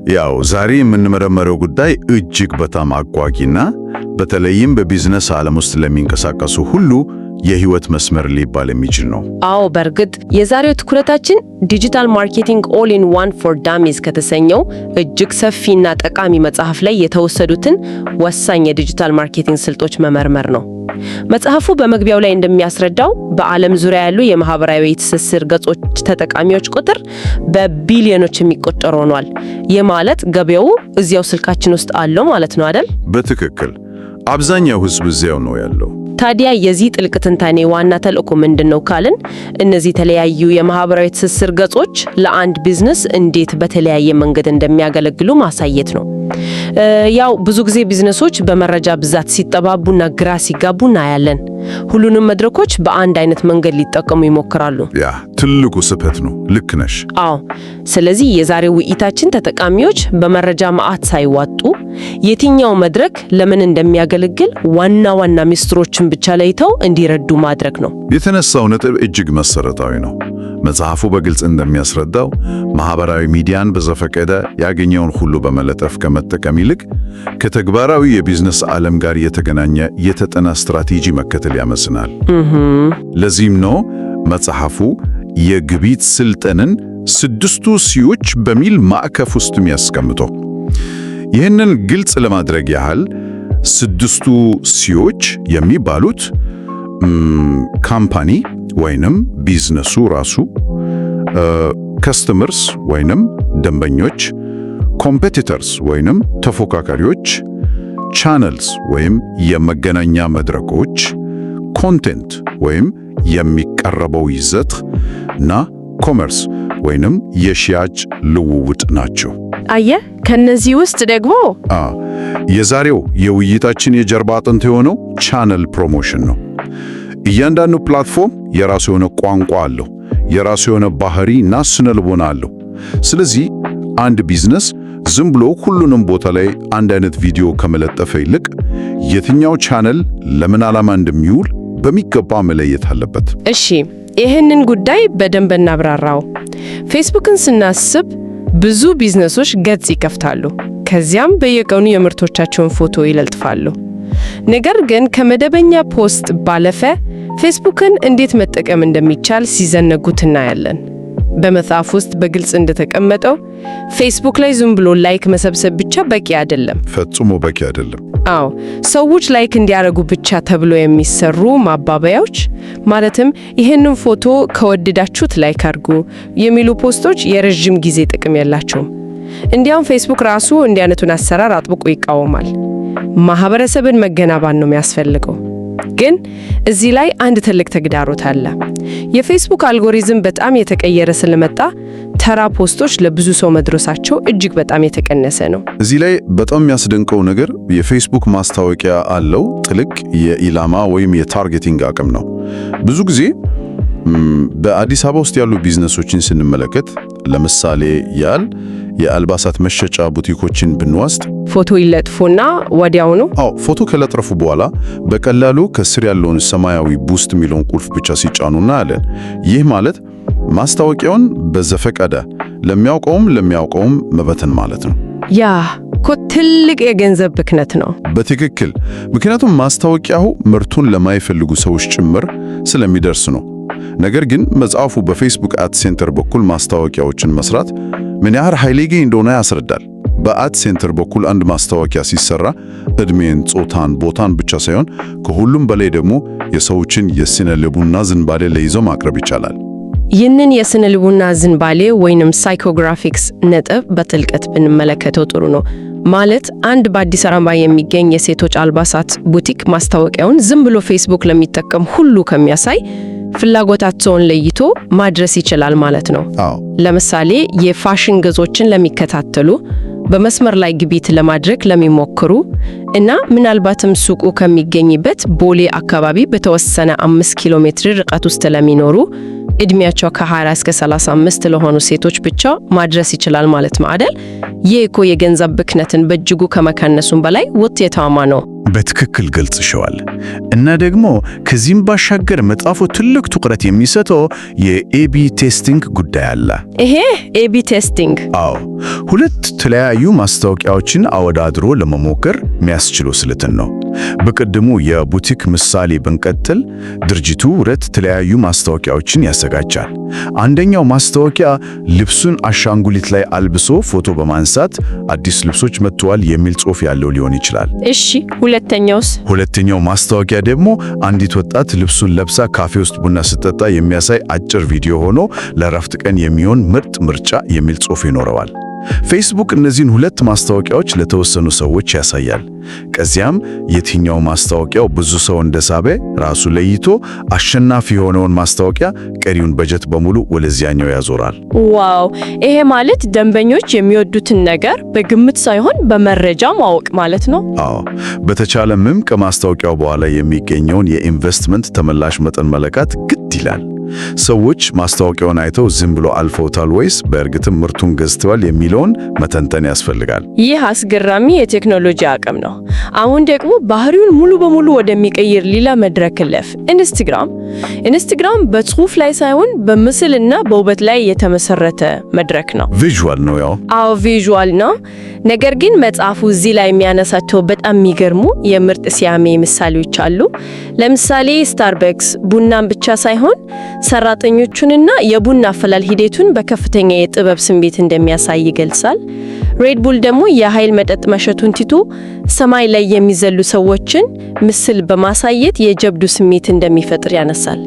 ያው ዛሬ የምንመረመረው ጉዳይ እጅግ በጣም አጓጊና በተለይም በቢዝነስ ዓለም ውስጥ ለሚንቀሳቀሱ ሁሉ የህይወት መስመር ሊባል የሚችል ነው። አዎ፣ በእርግጥ የዛሬው ትኩረታችን Digital Marketing All in One for Dummies ከተሰኘው እጅግ ሰፊና ጠቃሚ መጽሐፍ ላይ የተወሰዱትን ወሳኝ የዲጂታል ማርኬቲንግ ስልቶች መመርመር ነው። መጽሐፉ በመግቢያው ላይ እንደሚያስረዳው በዓለም ዙሪያ ያሉ የማህበራዊ ትስስር ገጾች ተጠቃሚዎች ቁጥር በቢሊዮኖች የሚቆጠር ሆኗል። ይህ ማለት ገበያው እዚያው ስልካችን ውስጥ አለው ማለት ነው አይደል? በትክክል፣ አብዛኛው ህዝብ እዚያው ነው ያለው። ታዲያ የዚህ ጥልቅ ትንታኔ ዋና ተልእኮ ምንድን ነው ካልን፣ እነዚህ የተለያዩ የማህበራዊ ትስስር ገጾች ለአንድ ቢዝነስ እንዴት በተለያየ መንገድ እንደሚያገለግሉ ማሳየት ነው። ያው ብዙ ጊዜ ቢዝነሶች በመረጃ ብዛት ሲጠባቡና ግራ ሲጋቡ እናያለን። ሁሉንም መድረኮች በአንድ አይነት መንገድ ሊጠቀሙ ይሞክራሉ። ያ ትልቁ ስህተት ነው። ልክ ነሽ። አዎ። ስለዚህ የዛሬው ውይይታችን ተጠቃሚዎች በመረጃ መዓት ሳይዋጡ የትኛው መድረክ ለምን እንደሚያገለግል ዋና ዋና ሚስጥሮችን ብቻ ለይተው እንዲረዱ ማድረግ ነው። የተነሳው ነጥብ እጅግ መሰረታዊ ነው። መጽሐፉ በግልጽ እንደሚያስረዳው ማህበራዊ ሚዲያን በዘፈቀደ ያገኘውን ሁሉ በመለጠፍ ከመጠቀም ይልቅ ከተግባራዊ የቢዝነስ ዓለም ጋር የተገናኘ የተጠና ስትራቴጂ መከተል ያመዝናል። ለዚህም ነው መጽሐፉ የግብይት ስልጥንን ስድስቱ C ዎች በሚል ማዕቀፍ ውስጥ የሚያስቀምጠው። ይህንን ግልጽ ለማድረግ ያህል ስድስቱ C ዎች የሚባሉት company ወይንም ቢዝነሱ ራሱ፣ customers ወይንም ደንበኞች፣ competitors ወይንም ተፎካካሪዎች፣ channels ወይም የመገናኛ መድረኮች፣ content ወይም የሚቀርበው ይዘት እና commerce ወይንም የሽያጭ ልውውጥ ናቸው። አየህ፣ ከነዚህ ውስጥ ደግሞ የዛሬው የውይይታችን የጀርባ አጥንት የሆነው channel promotion ነው። እያንዳንዱ platform የራሱ የሆነ ቋንቋ አለው፣ የራሱ የሆነ ባህሪ እና ስነ ልቦና አለው። ስለዚህ አንድ ቢዝነስ ዝም ብሎ ሁሉንም ቦታ ላይ አንድ አይነት ቪዲዮ ከመለጠፍ ይልቅ የትኛው ቻነል ለምን ዓላማ እንደሚውል በሚገባ መለየት አለበት። እሺ፣ ይህንን ጉዳይ በደንብ እናብራራው። ፌስቡክን ስናስብ ብዙ ቢዝነሶች ገጽ ይከፍታሉ። ከዚያም በየቀኑ የምርቶቻቸውን ፎቶ ይለጥፋሉ። ነገር ግን ከመደበኛ post ባለፈ ፌስቡክን እንዴት መጠቀም እንደሚቻል ሲዘነጉት እናያለን። በመጽሐፍ ውስጥ በግልጽ እንደተቀመጠው ፌስቡክ ላይ ዝም ብሎ like መሰብሰብ ብቻ በቂ አይደለም። ፈጽሞ በቂ አይደለም። አዎ፣ ሰዎች like እንዲያደርጉ ብቻ ተብሎ የሚሰሩ ማባበያዎች፣ ማለትም "ይህንን ፎቶ ከወደዳችሁት like አድርጉ" የሚሉ post ኦች የረዥም ጊዜ ጥቅም የላቸውም። እንዲያውም ፌስቡክ ራሱ እንዲህ አይነቱን አሰራር አጥብቆ ይቃወማል። ማህበረሰብን መገንባት ነው የሚያስፈልገው። ግን እዚህ ላይ አንድ ትልቅ ተግዳሮት አለ። የፌስቡክ አልጎሪዝም በጣም እየተቀየረ ስለመጣ ተራ post ኦች ለብዙ ሰው መድረሳቸው እጅግ በጣም እየተቀነሰ ነው። እዚህ ላይ በጣም የሚያስደንቀው ነገር የፌስቡክ ማስታወቂያ ያለው ጥልቅ የኢላማ ወይም የ targeting አቅም ነው። ብዙ ጊዜ በአዲስ አበባ ውስጥ ያሉ ቢዝነሶችን ስንመለከት፣ ለምሳሌ ያህል የአልባሳት መሸጫ ቡቲኮችን ብንወስድ፣ ፎቶ ይለጥፉና ወዲያውኑ አዎ፣ ፎቶ ከለጠፉ በኋላ በቀላሉ ከስር ያለውን ሰማያዊ boost የሚለውን ቁልፍ ብቻ ሲጫኑ እናያለን። ይህ ማለት ማስታወቂያውን በዘፈቀደ ለሚያውቀውም ለማያውቀውም መበተን ማለት ነው። ያ እኮ ትልቅ የገንዘብ ብክነት ነው። በትክክል፣ ምክንያቱም ማስታወቂያው ምርቱን ለማይፈልጉ ሰዎች ጭምር ስለሚደርስ ነው። ነገር ግን መጽሐፉ በፌስቡክ Ad Center በኩል ማስታወቂያዎችን መስራት ምን ያህል ኃይለኛ እንደሆነ ያስረዳል። በ Ad Center በኩል አንድ ማስታወቂያ ሲሰራ እድሜን፣ ጾታን፣ ቦታን ብቻ ሳይሆን ከሁሉም በላይ ደግሞ የሰዎችን የስነ ልቡና ዝንባሌ ለይቶ ማቅረብ ይቻላል። ይህንን የስነ ልቡና ዝንባሌ ወይንም psychographics ነጥብ በጥልቀት ብንመለከተው ጥሩ ነው። ማለት አንድ በአዲስ አበባ የሚገኝ የሴቶች አልባሳት ቡቲክ ማስታወቂያውን ዝም ብሎ ፌስቡክ ለሚጠቀም ሁሉ ከሚያሳይ ፍላጎታቸውን ለይቶ ማድረስ ይችላል ማለት ነው። ለምሳሌ የፋሽን ገጾችን ለሚከታተሉ፣ በመስመር ላይ ግብይት ለማድረግ ለሚሞክሩ እና ምናልባትም ሱቁ ከሚገኝበት ቦሌ አካባቢ በተወሰነ 5 ኪሎ ሜትር ርቀት ውስጥ ለሚኖሩ፣ እድሜያቸው ከ20 እስከ 35 ለሆኑ ሴቶች ብቻ ማድረስ ይችላል ማለት ነው አይደል? ይህ እኮ የገንዘብ ብክነትን በእጅጉ ከመቀነሱም በላይ ውጤታማ ነው። በትክክል ገልጽሸዋል። እና ደግሞ ከዚህም ባሻገር መጽሐፉ ትልቅ ትኩረት የሚሰጠው የ A/B testing ጉዳይ አለ። ይሄ A/B testing? አዎ፣ ሁለት የተለያዩ ማስታወቂያዎችን አወዳድሮ ለመሞከር የሚያስችለው ስልትን ነው። በቅድሙ የቡቲክ ምሳሌ ብንቀጥል፣ ድርጅቱ ሁለት የተለያዩ ማስታወቂያዎችን ያዘጋጃል። አንደኛው ማስታወቂያ ልብሱን አሻንጉሊት ላይ አልብሶ ፎቶ በማንሳት "አዲስ ልብሶች መጥተዋል" የሚል ጽሑፍ ያለው ሊሆን ይችላል። እሺ፣ ሁለተኛውስ? ሁለተኛው ማስታወቂያ ደግሞ አንዲት ወጣት ልብሱን ለብሳ ካፌ ውስጥ ቡና ስትጠጣ የሚያሳይ አጭር ቪዲዮ ሆኖ "ለእረፍት ቀን የሚሆን ምርጥ ምርጫ" የሚል ጽሑፍ ይኖረዋል። ፌስቡክ እነዚህን ሁለት ማስታወቂያዎች ለተወሰኑ ሰዎች ያሳያል። ከዚያም የትኛው ማስታወቂያው ብዙ ሰው እንደሳበ ራሱ ለይቶ አሸናፊ የሆነውን ማስታወቂያ ቀሪውን በጀት በሙሉ ወደዚያኛው ያዞራል። Wow! ይሄ ማለት ደንበኞች የሚወዱትን ነገር በግምት ሳይሆን በመረጃ ማወቅ ማለት ነው። አዎ፣ በተቻለምም ከማስታወቂያው በኋላ የሚገኘውን የኢንቨስትመንት ተመላሽ መጠን መለካት ግድ ይላል። ሰዎች ማስታወቂያውን አይተው ዝም ብሎ አልፈውታል ወይስ በእርግጥም ምርቱን ገዝተዋል የሚለውን መተንተን ያስፈልጋል። ይህ አስገራሚ የቴክኖሎጂ አቅም ነው። አሁን ደግሞ ባህሪውን ሙሉ በሙሉ ወደሚቀይር ሌላ መድረክ እንለፍ። ኢንስታግራም። ኢንስታግራም በጽሁፍ ላይ ሳይሆን በምስልና በውበት ላይ የተመሰረተ መድረክ ነው። Visual ነው ያው። አዎ፣ visual ነው። ነገር ግን መጽሐፉ እዚህ ላይ የሚያነሳቸው በጣም የሚገርሙ የምርት ስያሜ ምሳሌዎች አሉ። ለምሳሌ ስታርበክስ ቡናን ብቻ ሳይሆን ሰራተኞቹንና የቡና አፈላል ሂደቱን በከፍተኛ የጥበብ ስሜት እንደሚያሳይ ይገልጻል። ሬድቡል ደግሞ የኃይል መጠጥ መሸጡን ትቶ ሰማይ ላይ የሚዘሉ ሰዎችን ምስል በማሳየት የጀብዱ ስሜት እንደሚፈጥር ያነሳል።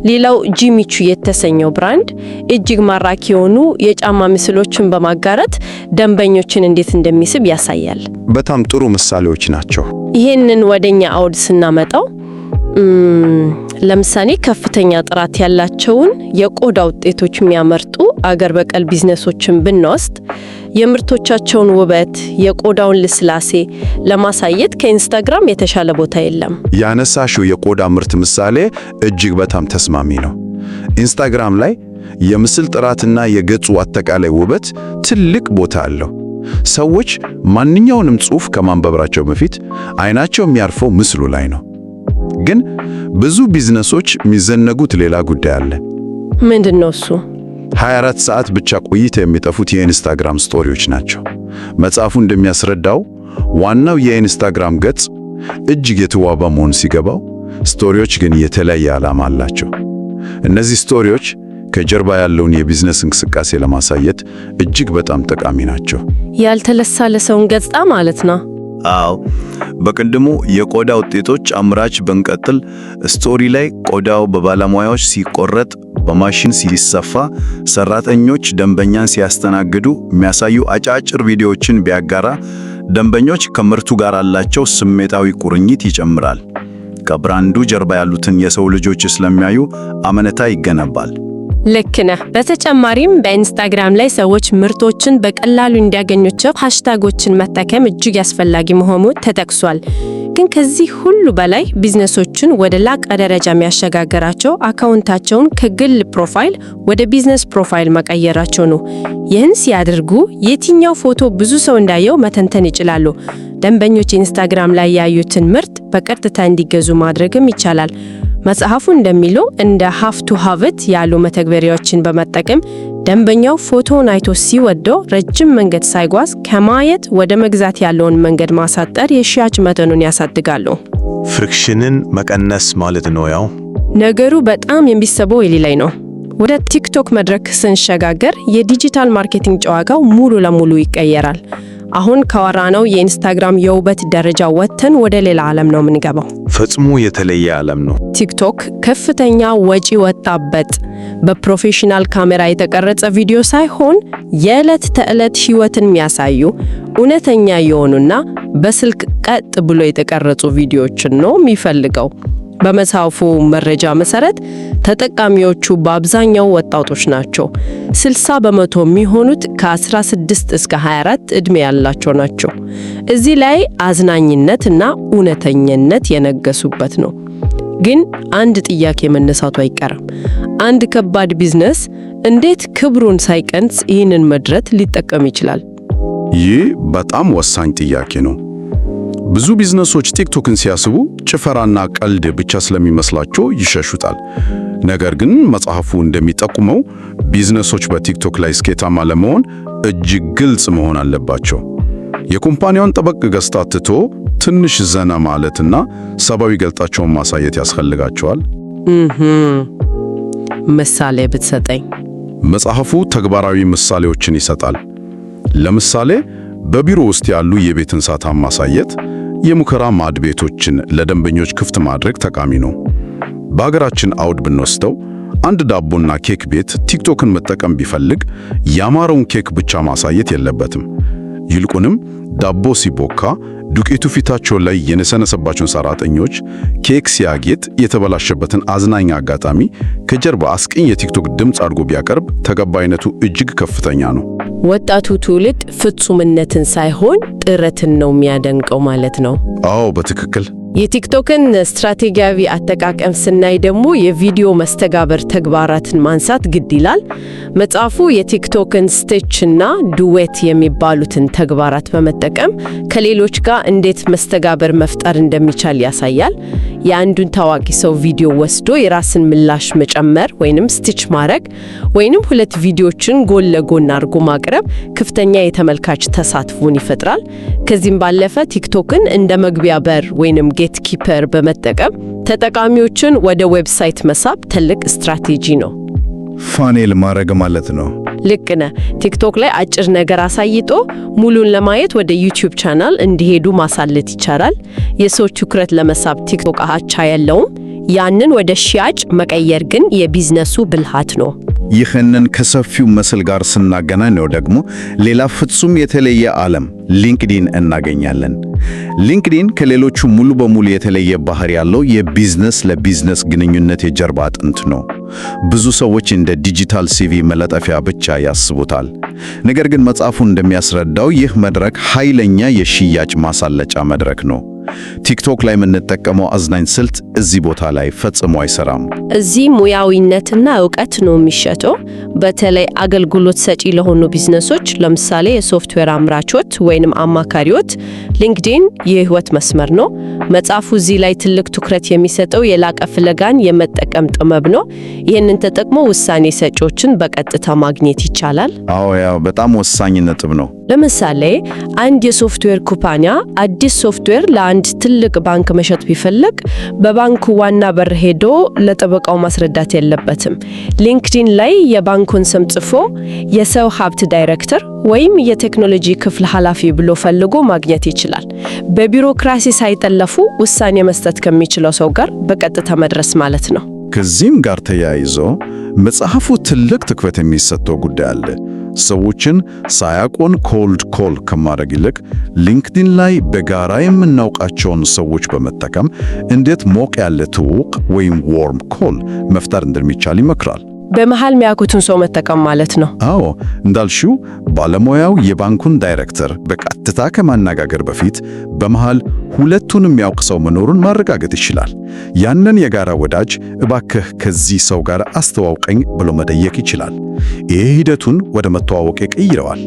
ሌላው ጂሚቹ የተሰኘው brand እጅግ ማራኪ የሆኑ የጫማ ምስሎችን በማጋራት ደንበኞችን እንዴት እንደሚስብ ያሳያል። በጣም ጥሩ ምሳሌዎች ናቸው። ይህንን ወደኛ አውድ ስናመጣው፣ ለምሳሌ ከፍተኛ ጥራት ያላቸውን የቆዳ ውጤቶች የሚያመርቱ አገር በቀል ቢዝነሶችን ብንወስድ፣ የምርቶቻቸውን ውበት፣ የቆዳውን ልስላሴ ለማሳየት ከኢንስታግራም የተሻለ ቦታ የለም። ያነሳሽው የቆዳ ምርት ምሳሌ እጅግ በጣም ተስማሚ ነው። ኢንስታግራም ላይ የምስል ጥራትና የገጹ አጠቃላይ ውበት ትልቅ ቦታ አለው። ሰዎች ማንኛውንም ጽሑፍ ከማንበባቸው በፊት አይናቸው የሚያርፈው ምስሉ ላይ ነው። ግን ብዙ ቢዝነሶች የሚዘነጉት ሌላ ጉዳይ አለ። ምንድን ነው እሱ? 24 ሰዓት ብቻ ቆይተው የሚጠፉት የኢንስታግራም story ዎች ናቸው። መጽሐፉ እንደሚያስረዳው ዋናው የኢንስታግራም ገጽ እጅግ የተዋበ መሆን ሲገባው፣ story ዎች ግን የተለየ ዓላማ አላቸው። እነዚህ story ዎች ከጀርባ ያለውን የቢዝነስ እንቅስቃሴ ለማሳየት እጅግ በጣም ጠቃሚ ናቸው። ያልተለሳለሰውን ገጽታ ማለት ነው። አዎ፣ በቅድሙ የቆዳ ውጤቶች አምራች ብንቀጥል፣ story ላይ ቆዳው በባለሙያዎች ሲቆረጥ፣ በማሽን ሲሰፋ፣ ሰራተኞች ደንበኛን ሲያስተናግዱ የሚያሳዩ አጫጭር ቪዲዮዎችን ቢያጋራ ደንበኞች ከምርቱ ጋር ያላቸው ስሜታዊ ቁርኝት ይጨምራል። ከብራንዱ ጀርባ ያሉትን የሰው ልጆች ስለሚያዩ አመኔታ ይገነባል። ልክ ነህ። በተጨማሪም በኢንስታግራም ላይ ሰዎች ምርቶችን በቀላሉ እንዲያገኟቸው hashtag ኦችን መጠቀም እጅግ አስፈላጊ መሆኑ ተጠቅሷል። ግን ከዚህ ሁሉ በላይ ቢዝነሶችን ወደ ላቀ ደረጃ የሚያሸጋግራቸው account ኣቸውን ከግል profile ወደ business profile መቀየራቸው ነው። ይህን ሲያደርጉ የትኛው ፎቶ ብዙ ሰው እንዳየው መተንተን ይችላሉ። ደንበኞች ኢንስታግራም ላይ ያዩትን ምርት በቀጥታ እንዲገዙ ማድረግም ይቻላል። መጽሐፉ እንደሚለው እንደ Have to Have It ያሉ መተግበሪያዎችን በመጠቀም ደንበኛው ፎቶውን አይቶ ሲወደው ረጅም መንገድ ሳይጓዝ ከማየት ወደ መግዛት ያለውን መንገድ ማሳጠር የሽያጭ መጠኑን ያሳድጋሉ። Friction ን መቀነስ ማለት ነው ያው። ነገሩ በጣም የሚስበው እዚህ ላይ ነው። ወደ ቲክቶክ መድረክ ስንሸጋገር የ digital marketing ጨዋታው ሙሉ ለሙሉ ይቀየራል። አሁን ካወራነው የኢንስታግራም የውበት ደረጃ ወጥተን ወደ ሌላ ዓለም ነው የምንገባው። ፈጽሞ የተለየ ዓለም ነው። ቲክቶክ ከፍተኛ ወጪ ወጣበት በ professional ካሜራ የተቀረጸ ቪዲዮ ሳይሆን የዕለት ተዕለት ሕይወትን የሚያሳዩ፣ እውነተኛ የሆኑና በስልክ ቀጥ ብሎ የተቀረጹ ቪዲዮዎችን ነው የሚፈልገው። በመጽሐፉ መረጃ መሰረት ተጠቃሚዎቹ በአብዛኛው ወጣቶች ናቸው። 60% የሚሆኑት ከ16 እስከ 24 ዕድሜ ያላቸው ናቸው። እዚህ ላይ አዝናኝነት እና እውነተኝነት የነገሱበት ነው። ግን አንድ ጥያቄ መነሳቱ አይቀርም። አንድ ከባድ ቢዝነስ እንዴት ክብሩን ሳይቀንስ ይህንን መድረክ ሊጠቀም ይችላል? ይህ በጣም ወሳኝ ጥያቄ ነው። ብዙ ቢዝነሶች ቲክቶክን ሲያስቡ ጭፈራና ቀልድ ብቻ ስለሚመስላቸው ይሸሹታል። ነገር ግን መጽሐፉ እንደሚጠቁመው ቢዝነሶች በቲክቶክ ላይ ስኬታማ ለመሆን እጅግ ግልጽ መሆን አለባቸው። የኩምፓኒያውን ጠበቅ ገጽታ ትቶ ትንሽ ዘና ማለትና ሰብአዊ ገጽታቸውን ማሳየት ያስፈልጋቸዋል። ምሳሌ ብትሰጠኝ። መጽሐፉ ተግባራዊ ምሳሌዎችን ይሰጣል። ለምሳሌ በቢሮ ውስጥ ያሉ የቤት እንስሳትን ማሳየት፣ የሙከራ ማድ ቤቶችን ለደንበኞች ክፍት ማድረግ ጠቃሚ ነው። በሀገራችን አውድ ብንወስደው አንድ ዳቦና ኬክ ቤት ቲክቶክን መጠቀም ቢፈልግ ያማረውን ኬክ ብቻ ማሳየት የለበትም። ይልቁንም ዳቦ ሲቦካ ዱቄቱ ፊታቸው ላይ የነሰነሰባቸውን ሰራተኞች፣ ኬክ ሲያጌጥ የተበላሸበትን አዝናኝ አጋጣሚ ከጀርባ አስቂኝ የቲክቶክ ድምፅ አድርጎ ቢያቀርብ ተቀባይነቱ እጅግ ከፍተኛ ነው። ወጣቱ ትውልድ ፍጹምነትን ሳይሆን ጥረትን ነው የሚያደንቀው ማለት ነው። አዎ፣ በትክክል። የቲክቶክን ስትራቴጂያዊ አጠቃቀም ስናይ ደግሞ የቪዲዮ መስተጋብር ተግባራትን ማንሳት ግድ ይላል። መጽሐፉ የቲክቶክን stitch እና duet የሚባሉትን ተግባራት በመጠቀም ከሌሎች ጋር እንዴት መስተጋብር መፍጠር እንደሚቻል ያሳያል። የአንዱን ታዋቂ ሰው ቪዲዮ ወስዶ የራስን ምላሽ መጨመር ወይንም stitch ማድረግ ወይንም ሁለት ቪዲዮችን ጎን ለጎን አድርጎ ማቅረብ ከፍተኛ የተመልካች ተሳትፎን ይፈጥራል። ከዚህም ባለፈ ቲክቶክን እንደ መግቢያ በር ወይንም gatekeeper በመጠቀም ተጠቃሚዎችን ወደ website መሳብ ትልቅ ስትራቴጂ ነው። Funnel ማድረግ ማለት ነው። ልክ ነህ። ቲክቶክ ላይ አጭር ነገር አሳይቶ ሙሉን ለማየት ወደ ዩቲዩብ ቻናል እንዲሄዱ ማሳለጥ ይቻላል። የሰዎች ትኩረት ለመሳብ ቲክቶክ አቻ የለውም። ያንን ወደ ሽያጭ መቀየር ግን የቢዝነሱ ብልሃት ነው። ይህንን ከሰፊው ምስል ጋር ስናገናኘው ደግሞ ሌላ ፍጹም የተለየ ዓለም ሊንክዲን እናገኛለን። ሊንክዲን ከሌሎቹ ሙሉ በሙሉ የተለየ ባህሪ ያለው የቢዝነስ ለቢዝነስ ግንኙነት የጀርባ አጥንት ነው። ብዙ ሰዎች እንደ digital CV መለጠፊያ ብቻ ያስቡታል። ነገር ግን መጽሐፉ እንደሚያስረዳው ይህ መድረክ ኃይለኛ የሽያጭ ማሳለጫ መድረክ ነው። ቲክቶክ ላይ የምንጠቀመው አዝናኝ ስልት እዚህ ቦታ ላይ ፈጽሞ አይሰራም። እዚህ ሙያዊነትና እውቀት ነው የሚሸጠው። በተለይ አገልግሎት ሰጪ ለሆኑ ቢዝነሶች፣ ለምሳሌ የሶፍትዌር አምራቾች ወይንም አማካሪዎች ሊንክዲን የህይወት መስመር ነው። መጽሐፉ እዚህ ላይ ትልቅ ትኩረት የሚሰጠው የላቀ ፍለጋን የመጠቀም ጥበብ ነው። ይህንን ተጠቅሞ ውሳኔ ሰጪዎችን በቀጥታ ማግኘት ይቻላል። አዎ፣ ያው በጣም ወሳኝ ነጥብ ነው። ለምሳሌ አንድ የሶፍትዌር ኩባንያ አዲስ ሶፍትዌር ለአንድ ትልቅ ባንክ መሸጥ ቢፈልግ በባንኩ ዋና በር ሄዶ ለጠበቃው ማስረዳት የለበትም። ሊንክዲን ላይ የባንኩን ስም ጽፎ የሰው ሀብት ዳይሬክተር ወይም የቴክኖሎጂ ክፍል ኃላፊ ብሎ ፈልጎ ማግኘት ይችላል። በቢሮክራሲ ሳይጠለፉ ውሳኔ መስጠት ከሚችለው ሰው ጋር በቀጥታ መድረስ ማለት ነው። ከዚህም ጋር ተያይዞ መጽሐፉ ትልቅ ትኩረት የሚሰጠው ጉዳይ አለ። ሰዎችን ሳያውቁን cold call ከማድረግ ይልቅ ሊንክዲን ላይ በጋራ የምናውቃቸውን ሰዎች በመጠቀም እንዴት ሞቅ ያለ ትውውቅ ወይም warm call መፍጠር እንደሚቻል ይመክራል። በመሃል የሚያውቁትን ሰው መጠቀም ማለት ነው። አዎ፣ እንዳልሽው ባለሙያው የባንኩን ዳይሬክተር በቀጥታ ከማነጋገር በፊት በመሃል ሁለቱንም የሚያውቅ ሰው መኖሩን ማረጋገጥ ይችላል። ያንን የጋራ ወዳጅ እባክህ ከዚህ ሰው ጋር አስተዋውቀኝ ብሎ መጠየቅ ይችላል። ይህ ሂደቱን ወደ መተዋወቅ ይቀይረዋል።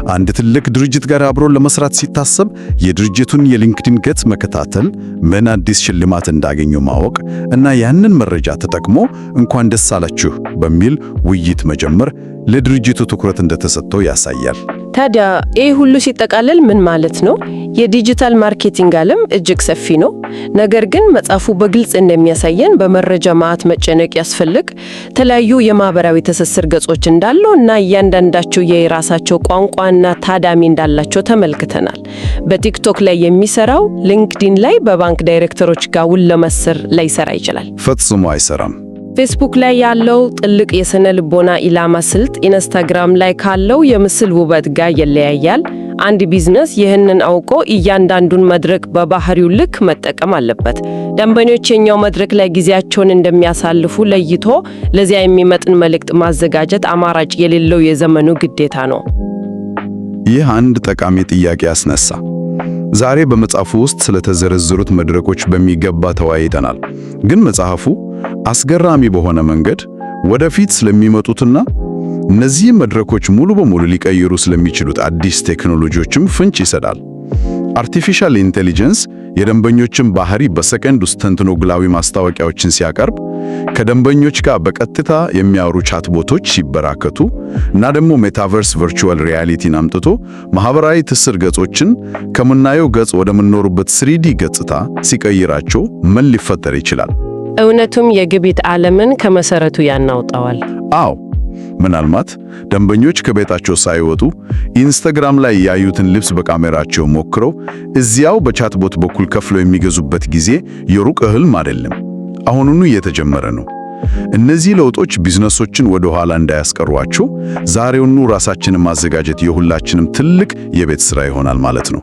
አንድ ትልቅ ድርጅት ጋር አብሮ ለመስራት ሲታሰብ የድርጅቱን የሊንክዲን ገጽ መከታተል፣ ምን አዲስ ሽልማት እንዳገኙ ማወቅ እና ያንን መረጃ ተጠቅሞ እንኳን ደስ አላችሁ በሚል ውይይት መጀመር ለድርጅቱ ትኩረት እንደተሰጠው ያሳያል። ታዲያ ይህ ሁሉ ሲጠቃለል ምን ማለት ነው? የ digital marketing ዓለም እጅግ ሰፊ ነው። ነገር ግን መጽሐፉ በግልጽ እንደሚያሳየን በመረጃ መዓት መጨነቅ ያስፈልግ የተለያዩ የማህበራዊ ትስስር ገጾች እንዳሉ እና እያንዳንዳቸው የራሳቸው ቋንቋና ታዳሚ እንዳላቸው ተመልክተናል። በቲክቶክ ላይ የሚሰራው ሊንክዲን ላይ በባንክ ዳይሬክተሮች ጋር ውል ለማሰር ላይሰራ ይችላል። ፈጽሞ አይሰራም። ፌስቡክ ላይ ያለው ጥልቅ የስነ ልቦና ኢላማ ስልት ኢንስታግራም ላይ ካለው የምስል ውበት ጋር ይለያያል። አንድ ቢዝነስ ይህንን አውቆ እያንዳንዱን መድረክ በባህሪው ልክ መጠቀም አለበት። ደንበኞች የትኛው መድረክ ላይ ጊዜያቸውን እንደሚያሳልፉ ለይቶ ለዚያ የሚመጥን መልእክት ማዘጋጀት አማራጭ የሌለው የዘመኑ ግዴታ ነው። ይህ አንድ ጠቃሚ ጥያቄ አስነሳ። ዛሬ በመጽሐፉ ውስጥ ስለተዘረዘሩት መድረኮች በሚገባ ተወያይተናል። ግን መጽሐፉ አስገራሚ በሆነ መንገድ ወደፊት ስለሚመጡትና እነዚህ መድረኮች ሙሉ በሙሉ ሊቀይሩ ስለሚችሉት አዲስ ቴክኖሎጂዎችም ፍንጭ ይሰጣል። Artificial intelligence የደንበኞችን ባህሪ በሰከንድ ውስጥ ተንትኖ ግላዊ ማስታወቂያዎችን ሲያቀርብ፣ ከደንበኞች ጋር በቀጥታ የሚያወሩ chatbot ኦች ሲበራከቱ እና ደግሞ metaverse virtual reality ን አምጥቶ ማህበራዊ ትስስር ገጾችን ከምናየው ገጽ ወደምንኖሩበት 3D ገጽታ ሲቀይራቸው ምን ሊፈጠር ይችላል? እውነቱም የግብይት ዓለምን ከመሰረቱ ያናውጠዋል። አዎ፣ ምናልባት ደንበኞች ከቤታቸው ሳይወጡ ኢንስታግራም ላይ ያዩትን ልብስ በካሜራቸው ሞክረው እዚያው በ chatbot በኩል ከፍለው የሚገዙበት ጊዜ የሩቅ ህልም አይደለም። አሁኑኑ እየተጀመረ ነው። እነዚህ ለውጦች ቢዝነሶችን ወደ ኋላ እንዳያስቀሯቸው ዛሬውኑ ራሳችንን ማዘጋጀት የሁላችንም ትልቅ የቤት ስራ ይሆናል ማለት ነው።